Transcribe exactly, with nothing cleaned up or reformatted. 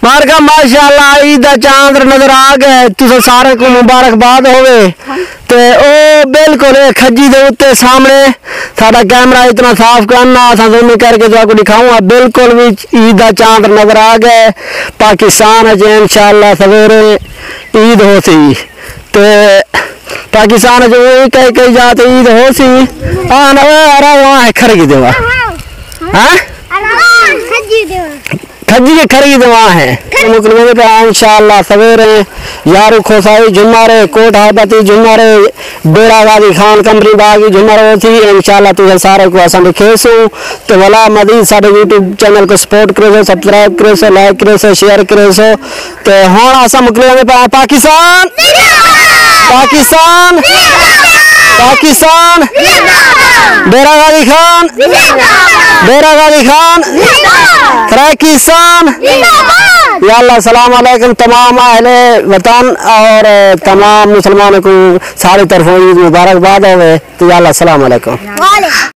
مبارکاں، ماشاءاللہ، عید دا چاندر نظر آ ڳئے۔ تساں سارے کوں مبارکباد ہووے۔ تے او بالکل اے کھجی دے اُتے سامݨے ساݙا کیمرہ اتنا صاف کرنا، اساں زومنگ کر کے تہاکوں ݙکھاؤں ہا، بالکل وچ عید دا چاندر نظر آ ڳئے۔ پاکستان اچ انشاءاللہ سویرے عید ہوسی۔ تے پاکستان اچ وی کئی کئی جاہ تے عید ہوسی۔ آ نہ، او ارا واہ ہے کھر کی دیوا۔ ہاں؟ کھجی کے کھڑی دوا ہے۔ مکلوے پہ انشاءاللہ سویرے یارو کھوسائی جمعہ رے، کوٹ ہائبتی جمعہ رے، بیڑا غازی خان کمری باغی جمعہ رے تھی۔ انشاءاللہ تساں سارے کوں اساں ݙکھیسوں۔ تے ولا مزید ساݙے یوٹیوب چینل کوں سپورٹ کریسو، سبسکرائب کریسو، لائک کریسو، شیئر کریسو۔ تے ہݨ اساں مکلوے پہ پاکستان، پاکستان، پاکستان، ڈیرہ غازی خان، ڈیرہ غازی خان، سرائیکستان۔ یا اللہ، السلام علیکم تمام اہل وطن اور تمام مسلمانوں کو ساری طرفوں عید مبارکباد ہوئے۔ تو یا اللہ، السلام علیکم۔